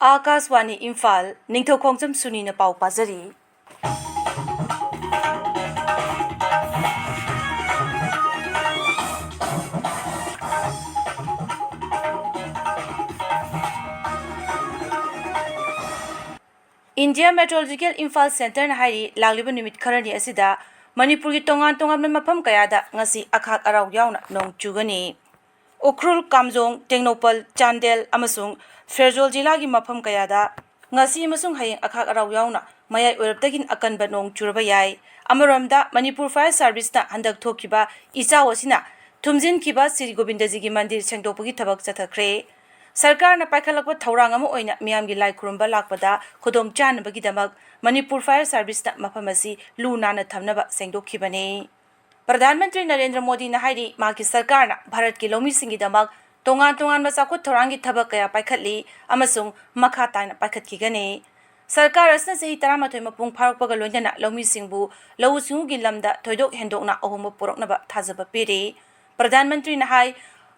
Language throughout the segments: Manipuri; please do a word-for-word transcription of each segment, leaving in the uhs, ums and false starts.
ꯑꯥꯀꯥꯁꯋꯥꯅꯤ ꯏꯝꯐꯥꯜ, ꯅꯤꯡꯊꯧꯈꯣꯡꯖꯝ ꯁꯨꯅꯤꯅ ꯄꯥꯎ ꯄꯥꯖꯔꯤ꯫ India Meteorological Imphal Centreꯅ ꯍꯥꯏꯔꯤ, ꯂꯥꯛꯂꯤꯕ ꯅꯨꯃꯤꯠ ꯈꯔꯅꯤ ꯑꯁꯤꯗ ꯃꯅꯤꯄꯨꯔꯒꯤ ꯇꯣꯉꯥꯟ ꯇꯣꯉꯥꯟꯕ ꯃꯐꯝ ꯀꯌꯥꯗ ꯉꯁꯤ ꯑꯈꯥꯛ ꯑꯔꯥꯎ ꯌꯥꯎꯅ ꯅꯣꯡ ꯆꯨꯒꯅꯤ꯫ ꯎꯈ꯭ꯔꯨꯜ, ꯀꯥꯝꯖꯣꯡ, ꯇꯦꯡꯅꯧꯄꯜ, ꯆꯥꯟꯗꯦꯜ ꯑꯃꯁꯨꯡ ꯐꯦꯔꯖꯣꯜ ꯖꯤꯂꯥꯒꯤ ꯃꯐꯝ ꯀꯌꯥꯗ ꯉꯁꯤ ꯑꯃꯁꯨꯡ ꯍꯌꯦꯡ ꯑꯈꯥꯛ ꯑꯔꯥꯎ ꯌꯥꯎꯅ ꯃꯌꯥꯏ ꯑꯣꯏꯔꯞꯇꯒꯤ ꯑꯀꯟꯕ ꯅꯣꯡ ꯆꯨꯔꯕ ꯌꯥꯏ꯫ ꯑꯃꯔꯣꯝꯗ, ꯃꯅꯤꯄꯨꯔ Fire Serviceꯅ ꯍꯟꯗꯛ ꯊꯣꯛꯈꯤꯕ ꯏꯆꯥꯎ ꯑꯁꯤꯅ ꯊꯨꯝꯖꯤꯟꯈꯤꯕ ꯁ꯭ꯔꯤ ꯒꯣꯕꯤꯟꯗꯖꯤꯒꯤ ꯃꯟꯗꯤꯔ ꯁꯦꯡꯗꯣꯛꯄꯒꯤ ꯊꯕꯛ ꯆꯠꯊꯈ꯭ꯔꯦ꯫ ꯁꯔꯀꯥꯔꯅ ꯄꯥꯏꯈꯠꯂꯛꯄ ꯊꯧꯔꯥꯡ ꯑꯃ ꯑꯣꯏꯅ ꯃꯤꯌꯥꯝꯒꯤ ꯂꯥꯏ ꯈꯨꯔꯨꯝꯕ ꯂꯥꯛꯄꯗ ꯈꯨꯗꯣꯡꯆꯥꯅꯕꯒꯤꯗꯃꯛ ꯃꯅꯤꯄꯨꯔ Fire Serviceꯅ ꯃꯐꯝ ꯑꯁꯤ ꯂꯨ ꯅꯥꯟꯅ ꯊꯝꯅꯕ ꯁꯦꯡꯗꯣꯛꯈꯤꯕꯅꯤ꯫ ꯄ꯭ꯔꯙꯥꯟ ꯃꯟꯇ꯭ꯔꯤ ꯅꯔꯦꯟꯗ꯭ꯔ ꯃꯣꯗꯤꯅ ꯍꯥꯏꯔꯤ, ꯃꯍꯥꯛꯀꯤ ꯁꯔꯀꯥꯔꯅ ꯚꯥꯔꯠꯀꯤ ꯂꯧꯃꯤꯁꯤꯡꯒꯤꯗꯃꯛ ꯇꯣꯉꯥꯟ ꯇꯣꯉꯥꯟꯕ ꯆꯥꯎꯈꯠ ꯊꯧꯔꯥꯡꯒꯤ ꯊꯕꯛ ꯀꯌꯥ ꯄꯥꯏꯈꯠꯂꯤ ꯑꯃꯁꯨꯡ ꯃꯈꯥ ꯇꯥꯅ ꯄꯥꯏꯈꯠꯈꯤꯒꯅꯤ꯫ ꯁꯔꯀꯥꯔ ꯑꯁꯤꯅ ꯆꯍꯤ ꯇꯔꯥꯃꯥꯊꯣꯏ ꯃꯄꯨꯡ ꯐꯥꯔꯛꯄꯒ ꯂꯣꯏꯅꯅ ꯂꯧꯃꯤꯁꯤꯡꯕꯨ ꯂꯧꯎ ꯁꯤꯡꯎꯒꯤ ꯂꯝꯗ ꯊꯣꯏꯗꯣꯛ ꯍꯦꯟꯗꯣꯛꯅ ꯑꯍꯣꯡꯕ ꯄꯨꯔꯛꯅꯕ ꯊꯥꯖꯕ ꯄꯤꯔꯤ꯫ ꯄ꯭ꯔꯙꯥꯟ ꯃꯟꯇ꯭ꯔꯤꯅ ꯍꯥꯏ,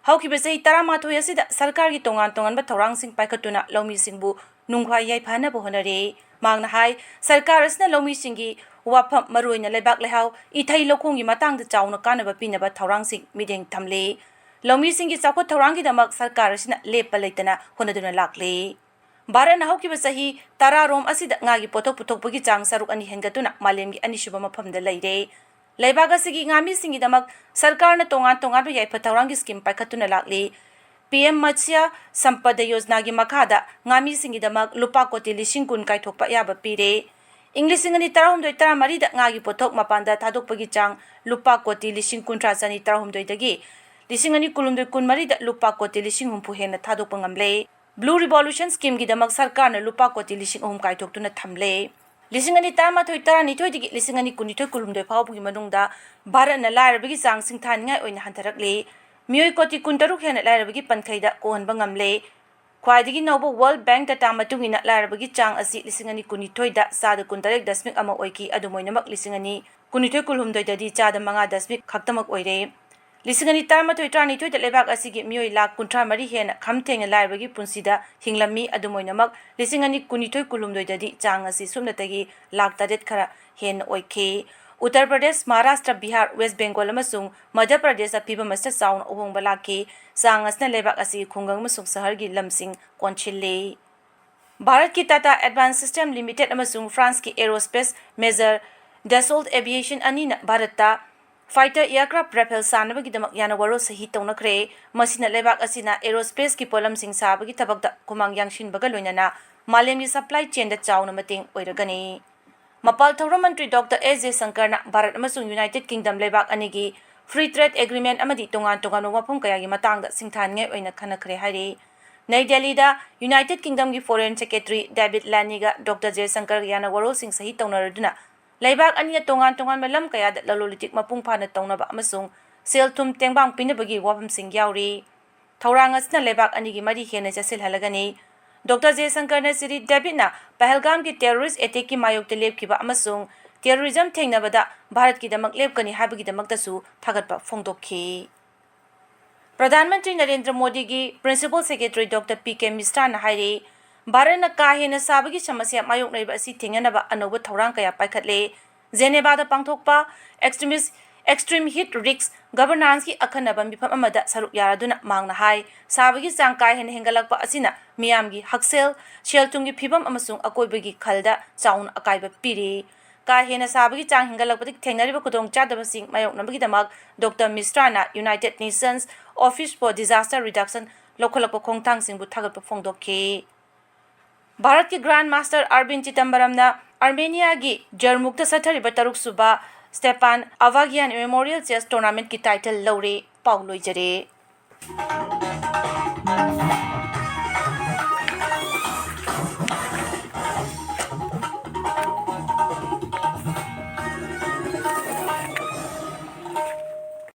ꯍꯧꯈꯤꯕ ꯆꯍꯤ ꯇꯔꯥꯃꯥꯊꯣꯏ ꯑꯁꯤꯗ ꯁꯔꯀꯥꯔꯒꯤ ꯇꯣꯉꯥꯟ ꯇꯣꯉꯥꯟꯕ ꯊꯧꯔꯥꯡꯁꯤꯡ ꯄꯥꯏꯈꯠꯇꯨꯅ ꯂꯧꯃꯤꯁꯤꯡꯕꯨ ꯅꯨꯡꯈꯥꯏ ꯌꯥꯏꯐꯅꯕ ꯍꯣꯠꯅꯔꯤ꯫ ꯃꯍꯥꯛꯅ ꯍꯥꯏ, ꯁꯔꯀꯥꯔ ꯑꯁꯤꯅ ꯂꯧꯃꯤꯁꯤꯡꯒꯤ ꯋꯥꯐꯝ, ꯃꯔꯨꯑꯣꯏꯅ ꯂꯩꯕꯥꯛ ꯂꯩꯍꯥꯎ, ꯏꯊꯩ ꯂꯧꯈꯣꯡꯒꯤ ꯃꯇꯥꯡꯗ ꯆꯥꯎꯅ ꯀꯥꯟꯅꯕ ꯄꯤꯅꯕ ꯊꯧꯔꯥꯡꯁꯤꯡ ꯃꯤꯠꯌꯦꯡ ꯊꯝꯂꯤ꯫ ꯂꯧꯃꯤꯁꯤꯡꯒꯤ ꯆꯥꯎꯈꯠ ꯊꯧꯔꯥꯡꯒꯤꯗꯃꯛ ꯁꯔꯀꯥꯔ ꯑꯁꯤꯅ ꯂꯦꯞꯄ ꯂꯩꯇꯅ ꯍꯣꯠꯅꯗꯨꯅ ꯂꯥꯛꯂꯤ꯫ ꯚꯥꯔꯠꯅ ꯍꯧꯈꯤꯕ ꯆꯍꯤ ꯇꯔꯥꯔꯣꯝ ꯑꯁꯤꯗ ꯉꯥꯒꯤ ꯄꯣꯠꯊꯣꯛ ꯄꯨꯊꯣꯛꯄꯒꯤ ꯆꯥꯡ ꯁꯔꯨꯛ ꯑꯅꯤ ꯍꯦꯟꯒꯠꯇꯨꯅ ꯃꯥꯂꯦꯝꯒꯤ ꯑꯅꯤꯁꯨꯕ ꯃꯐꯝꯗ ꯂꯩꯔꯦ꯫ ꯂꯩꯕꯥꯛ ꯑꯁꯤꯒꯤ ꯉꯥꯃꯤꯁꯤꯡꯒꯤꯗꯃꯛ ꯁꯔꯀꯥꯔꯅ ꯇꯣꯉꯥꯟ ꯇꯣꯉꯥꯟꯕ ꯌꯥꯏꯐ ꯊꯧꯔꯥꯡꯒꯤ ꯁ꯭ꯀꯤꯝ ꯄꯥꯏꯈꯠꯇꯨꯅ ꯂꯥꯛꯂꯤ꯫ ꯄꯤ ꯑꯦꯝ ꯃꯠꯁ꯭ꯌ ꯁꯝꯄꯗ ꯌꯣꯖꯅꯥꯒꯤ ꯃꯈꯥꯗ ꯉꯥꯃꯤꯁꯤꯡꯒꯤꯗꯃꯛ ꯂꯨꯄꯥ ꯀꯣꯇꯤ ꯂꯤꯁꯤꯡ ꯀꯨꯟ ꯀꯥꯏꯊꯣꯛꯄ ꯑꯌꯥꯕ ꯄꯤꯔꯦ꯫ ꯏꯪ ꯂꯤꯁꯤꯡ ꯑꯅꯤ ꯇꯔꯥꯍꯨꯝꯗꯣꯏ ꯇꯔꯥꯃꯔꯤꯗ ꯉꯥꯒꯤ ꯄꯣꯠꯊꯣꯛ ꯃꯄꯥꯟꯗ ꯊꯥꯗꯣꯛꯄꯒꯤ ꯆꯥꯡ ꯂꯨꯄꯥ ꯀꯣꯇꯤ ꯂꯤꯁꯤꯡ ꯀꯨꯟꯊ꯭ꯔꯥ ꯆꯅꯤ ꯇꯔꯥꯍꯨꯝꯗꯣꯏꯗꯒꯤ ꯂꯤꯁꯤꯡ ꯑꯅꯤ ꯀꯨꯟꯍꯨꯝꯗꯣꯏ ꯀꯨꯟꯃꯔꯤꯗ ꯂꯨꯄꯥ ꯀꯣꯇꯤ ꯂꯤꯁꯤꯡ ꯍꯨꯝꯐꯨ ꯍꯦꯟꯅ ꯊꯥꯗꯣꯛꯄ ꯉꯝꯂꯦ꯫ Blue Revolution ꯁ꯭ꯀꯤꯝꯒꯤꯗꯃꯛ ꯁꯔꯀꯥꯔꯅ ꯂꯨꯄꯥ ꯀꯣꯇꯤ ꯂꯤꯁꯤꯡ ꯑꯍꯨꯝ ꯀꯥꯏꯊꯣꯛꯇꯨꯅ ꯊꯝꯂꯦ꯫ ꯂꯤꯁꯤꯡ ꯑꯅꯤ ꯇꯔꯥꯃꯥꯊꯣꯏ ꯇꯔꯥꯅꯤꯊꯣꯏꯗꯒꯤ ꯂꯤꯁꯤꯡ ꯑꯅꯤ ꯀꯨꯟꯅꯤꯊꯣꯏ ꯀꯨꯟꯍꯨꯝꯗꯣꯏ ꯐꯥꯎꯕꯒꯤ ꯃꯅꯨꯡꯗ ꯚꯥꯔꯠꯅ ꯂꯥꯏꯔꯕꯒꯤ ꯆꯥꯡ ꯁꯤꯡꯊꯥꯅꯤꯡꯉꯥꯏ ꯑꯣꯏꯅ ꯍꯟꯊꯔꯛꯂꯤ꯫ ꯃꯤꯑꯣꯏ ꯀꯣꯇꯤ ꯀꯨꯟꯇꯔꯨꯛ ꯍꯦꯟꯅ ꯂꯥꯏꯔꯕꯒꯤ ꯄꯟꯈꯩꯗ ꯀꯣꯛꯍꯟꯕ ꯉꯝꯂꯦ꯫ ꯈ꯭ꯋꯥꯏꯗꯒꯤ ꯅꯧꯕ World Bank data ꯃꯇꯨꯡ ꯏꯟꯅ ꯂꯥꯏꯔꯕꯒꯤ ꯆꯥꯡ ꯑꯁꯤ ꯂꯤꯁꯤꯡ ꯑꯅꯤ ꯀꯨꯟꯅꯤꯊꯣꯏꯗ ꯆꯥꯗ ꯀꯨꯟꯇꯔꯦꯠ ꯗꯁꯃꯤꯛ ꯑꯃ ꯑꯣꯏꯈꯤ꯫ ꯑꯗꯨꯝ ꯑꯣꯏꯅꯃꯛ, ꯂꯤꯁꯤꯡ ꯑꯅꯤ ꯀꯨꯟꯅꯤꯊꯣꯏ ꯀꯨꯟꯍꯨꯝꯗꯣꯏꯗꯗꯤ ꯆꯥꯗ ꯃꯉꯥ ꯗꯁꯃꯤꯛ ꯈꯛꯇꯃꯛ ꯑꯣꯏꯔꯦ꯫ ꯂꯤꯁꯤꯡ ꯑꯅꯤ ꯇꯔꯥꯃꯥꯊꯣꯏ ꯇꯔꯥꯅꯤꯊꯣꯏꯗ ꯂꯩꯕꯥꯛ ꯑꯁꯤꯒꯤ ꯃꯤꯑꯣꯏ ꯂꯥꯈ ꯀꯨꯟꯊ꯭ꯔꯥ ꯃꯔꯤ ꯍꯦꯟꯅ ꯈꯝ ꯊꯦꯡꯅ ꯂꯥꯏꯔꯕꯒꯤ ꯄꯨꯟꯁꯤꯗ ꯍꯤꯡꯂꯝꯃꯤ꯫ ꯑꯗꯨꯝ ꯑꯣꯏꯅꯃꯛ, ꯂꯤꯁꯤꯡ ꯑꯅꯤ ꯀꯨꯟꯅꯤꯊꯣꯏ ꯀꯨꯟꯍꯨꯝꯗꯣꯏꯗꯗꯤ ꯆꯥꯡ ꯑꯁꯤ ꯁꯨꯞꯅꯇꯒꯤ ꯂꯥꯈ ꯇꯔꯦꯠ ꯈꯔ ꯍꯦꯟꯅ ꯑꯣꯏꯈꯤ꯫ ꯎꯠꯇꯔ ꯄ꯭ꯔꯗꯦꯁ, ꯃꯍꯥꯔꯥꯁꯇ꯭ꯔ, ꯕꯤꯍꯥꯔ, ꯋꯦꯁ ꯕꯦꯡꯒꯣꯜ ꯑꯃꯁꯨꯡ ꯃꯙ꯭ꯌ ꯄ꯭ꯔꯗꯦꯁꯇ ꯐꯤꯕꯝ ꯑꯁꯤꯗ ꯆꯥꯎꯅ ꯑꯍꯣꯡꯕ ꯂꯥꯛꯈꯤ꯫ ꯆꯥꯡ ꯑꯁꯤꯅ ꯂꯩꯕꯥꯛ ꯑꯁꯤꯒꯤ ꯈꯨꯡꯒꯪ ꯑꯃꯁꯨꯡ ꯁꯍꯔꯒꯤ ꯂꯝꯁꯤꯡ ꯀꯣꯟꯁꯤꯜꯂꯤ꯫ ꯚꯥꯔꯠꯀꯤ ꯇꯥꯇꯥ ꯑꯦꯗꯚꯥꯟꯁ ꯁꯤꯁꯇꯦꯝ ꯂꯤꯃꯤꯇꯦꯗ ꯑꯃꯁꯨꯡ ꯐ꯭ꯔꯥꯟꯁꯀꯤ ꯑꯦꯔꯣꯁꯄꯦꯁ ꯃꯦꯖꯔ ꯗꯦꯁꯣꯜꯠ ꯑꯦꯚꯤꯌꯦꯁꯟ ꯑꯅꯤꯅ ꯚꯥꯔꯠꯇ ꯐꯥꯏꯇꯔ ꯑꯦꯌꯔꯀ꯭ꯔꯥꯐ ꯔꯥꯏꯐꯜ ꯁꯥꯅꯕꯒꯤꯗꯃꯛ ꯌꯥꯅꯋꯥꯔꯣꯜ ꯁꯍꯤ ꯇꯧꯅꯈ꯭ꯔꯦ꯫ ꯃꯁꯤꯅ ꯂꯩꯕꯥꯛ ꯑꯁꯤꯅ ꯑꯦꯔꯣꯁꯄꯦꯁꯀꯤ ꯄꯣꯠꯂꯝꯁꯤꯡ ꯁꯥꯕꯒꯤ ꯊꯕꯛꯇ ꯈꯨꯃꯥꯡ ꯌꯥꯡꯁꯤꯟꯕꯒ ꯂꯣꯏꯅꯅ ꯃꯥꯂꯦꯝꯒꯤ ꯁꯄ꯭ꯂꯥꯏ ꯆꯦꯟꯗ ꯆꯥꯎꯅ ꯃꯇꯦꯡ ꯑꯣꯏꯔꯒꯅꯤ꯫ ꯃꯄꯥꯜ ꯊꯧꯔꯝ ꯃꯟꯇ꯭ꯔꯤ ꯗꯣꯛꯇꯔ ꯑꯦꯁ ꯖꯦꯁꯪꯀꯔꯅ ꯚꯥꯔꯠ ꯑꯃꯁꯨꯡ ꯌꯨꯅꯥꯏꯇꯦꯗ ꯀꯤꯡꯗꯝ ꯂꯩꯕꯥꯛ ꯑꯅꯤꯒꯤ ꯐ꯭ꯔꯤ ꯇ꯭ꯔꯦꯗ ꯑꯦꯒ꯭ꯔꯤꯃꯦꯟ ꯑꯃꯗꯤ ꯇꯣꯉꯥꯟ ꯇꯣꯉꯥꯟꯕ ꯋꯥꯐꯝ ꯀꯌꯥꯒꯤ ꯃꯇꯥꯡꯗ ꯁꯤꯡꯊꯥꯅꯤꯡꯉꯥꯏ ꯑꯣꯏꯅ ꯈꯟꯅꯈ꯭ꯔꯦ ꯍꯥꯏꯔꯤ꯫ ꯅꯩ ꯗꯦꯜꯂꯤꯗ ꯌꯨꯅꯥꯏꯇꯦꯗ ꯀꯤꯡꯗꯝꯒꯤ ꯐꯣꯔꯦꯟ ꯁꯦꯀ꯭ꯔꯦꯇꯔꯤ ꯗꯦꯕꯤꯗ ꯂꯦꯅꯤꯒ ꯗꯣꯛꯇꯔ ꯖꯦꯁꯪꯀꯔꯒ ꯌꯥꯅ ꯋꯥꯔꯣꯜꯁꯤꯡ ꯁꯍꯤ ꯇꯧꯅꯔꯗꯨꯅ ꯂꯩꯕꯥꯛ ꯑꯅꯤꯅ ꯇꯣꯉꯥꯟ ꯇꯣꯉꯥꯟꯕ ꯂꯝ ꯀꯌꯥꯗ ꯂꯂꯣꯟ ꯏꯇꯤꯛ ꯃꯄꯨꯡ ꯐꯥꯅ ꯇꯧꯅꯕ ꯑꯃꯁꯨꯡ ꯁꯦꯜ ꯊꯨꯝ ꯇꯦꯡꯕꯥꯡ ꯄꯤꯅꯕꯒꯤ ꯋꯥꯐꯝꯁꯤꯡ ꯌꯥꯎꯔꯤ꯫ ꯊꯧꯔꯥꯡ ꯑꯁꯤꯅ ꯂꯩꯕꯥꯛ ꯑꯅꯤꯒꯤ ꯃꯔꯤ ꯍꯦꯟꯅ ꯆꯦꯠꯁꯤꯜꯍꯜꯂꯒꯅꯤ꯫ ꯗꯣꯛꯇꯔ ꯖꯦꯁꯪꯀꯔꯅ ꯁ꯭ꯔꯤ ꯗꯦꯕꯤꯗꯅ ꯄꯍꯜꯒꯥꯝꯒꯤ ꯇꯦꯔꯣꯔꯤꯁ ꯑꯦꯇꯦꯛꯀꯤ ꯃꯥꯌꯣꯛꯇ ꯂꯦꯞꯈꯤꯕ ꯑꯃꯁꯨꯡ ꯇꯦꯔꯣꯔꯤꯖꯝ ꯊꯦꯡꯅꯕꯗ ꯚꯥꯔꯠꯀꯤꯗꯃꯛ ꯂꯦꯞꯀꯅꯤ ꯍꯥꯏꯕꯒꯤꯗꯃꯛꯇꯁꯨ ꯊꯥꯒꯠꯄ ꯐꯣꯡꯗꯣꯛꯈꯤ꯫ ꯄ꯭ꯔꯙꯥꯟ ꯃꯟꯇ꯭ꯔꯤ ꯅꯔꯦꯟꯗ꯭ꯔ ꯃꯣꯗꯤꯒꯤ principal secretary doctor P K ꯃꯤꯁ꯭ꯔꯥꯅ ꯍꯥꯏꯔꯤ, ꯚꯥꯔꯠꯅ ꯀꯥ ꯍꯦꯟꯅ ꯁꯥꯕꯒꯤ ꯁꯃꯁ꯭ꯌꯥ ꯃꯥꯌꯣꯛꯅꯔꯤꯕ ꯑꯁꯤ ꯊꯦꯡꯅꯅꯕ ꯑꯅꯧꯕ ꯊꯧꯔꯥꯡ ꯀꯌꯥ ꯄꯥꯏꯈꯠꯂꯦ꯫ ꯖꯦꯅꯦꯚꯥꯗ ꯄꯥꯡꯊꯣꯛꯄ ꯑꯦꯛꯁꯇ꯭ꯔꯤꯃꯤꯁ, ꯑꯦꯛꯁꯇ꯭ꯔꯤꯝ ꯍꯤꯠ ꯔꯤꯁ꯭ꯛ ꯒꯕꯔꯅꯥꯟꯁꯀꯤ ꯑꯈꯟꯅꯕ ꯃꯤꯐꯝ ꯑꯃꯗ ꯁꯔꯨꯛ ꯌꯥꯔꯗꯨꯅ ꯃꯍꯥꯛꯅ ꯍꯥꯏ, ꯁꯥꯕꯒꯤ ꯆꯥꯡ ꯀꯥ ꯍꯦꯟꯅ ꯍꯦꯟꯒꯠꯂꯛꯄ ꯑꯁꯤꯅ ꯃꯤꯌꯥꯝꯒꯤ ꯍꯛꯁꯦꯜ, ꯁꯦꯜ ꯊꯨꯝꯒꯤ ꯐꯤꯕꯝ ꯑꯃꯁꯨꯡ ꯑꯀꯣꯏꯕꯒꯤ ꯈꯜꯗ ꯆꯥꯎꯅ ꯑꯀꯥꯏꯕ ꯄꯤꯔꯤ꯫ ꯀꯥ ꯍꯦꯟꯅ ꯁꯥꯕꯒꯤ ꯆꯥꯡ ꯍꯦꯟꯒꯠꯂꯛꯄꯗꯒꯤ ꯊꯦꯡꯅꯔꯤꯕ ꯈꯨꯗꯣꯡꯆꯥꯗꯕꯁꯤꯡ ꯃꯥꯌꯣꯛꯅꯕꯒꯤꯗꯃꯛ ꯗꯣꯛꯇꯔ ꯃꯤꯁ꯭ꯔꯥꯅ United Nations Office for Disaster Reduction ꯂꯧꯈꯠꯂꯛꯄ ꯈꯣꯡꯊꯥꯡꯁꯤꯡꯕꯨ ꯊꯥꯒꯠꯄ ꯐꯣꯡꯗꯣꯛꯈꯤ꯫ ꯚꯥꯔꯠꯀꯤ ꯒ꯭ꯔꯥꯟꯗ ꯃꯥꯁꯇꯔ ꯑꯔꯕꯤꯟ ꯆꯤꯗꯝꯕꯔꯝꯅ ꯑꯥꯔꯃꯦꯅꯤꯌꯥꯒꯤ ꯖꯔꯃꯨꯛꯇ ꯆꯠꯊꯔꯤꯕ ꯇꯔꯨꯛꯁꯨꯕ ꯁ꯭ꯇꯦꯄꯥꯟ ꯑꯚꯥꯒꯤꯌꯥꯟ ꯃꯦꯃꯣꯔꯤꯌꯦꯜ ꯆꯦꯁ ꯇꯣꯔꯅꯥꯃꯦꯟꯠꯀꯤ ꯇꯥꯏꯇꯜ ꯂꯧꯔꯦ꯫ ꯄꯥꯎ ꯂꯣꯏꯖꯔꯦ꯫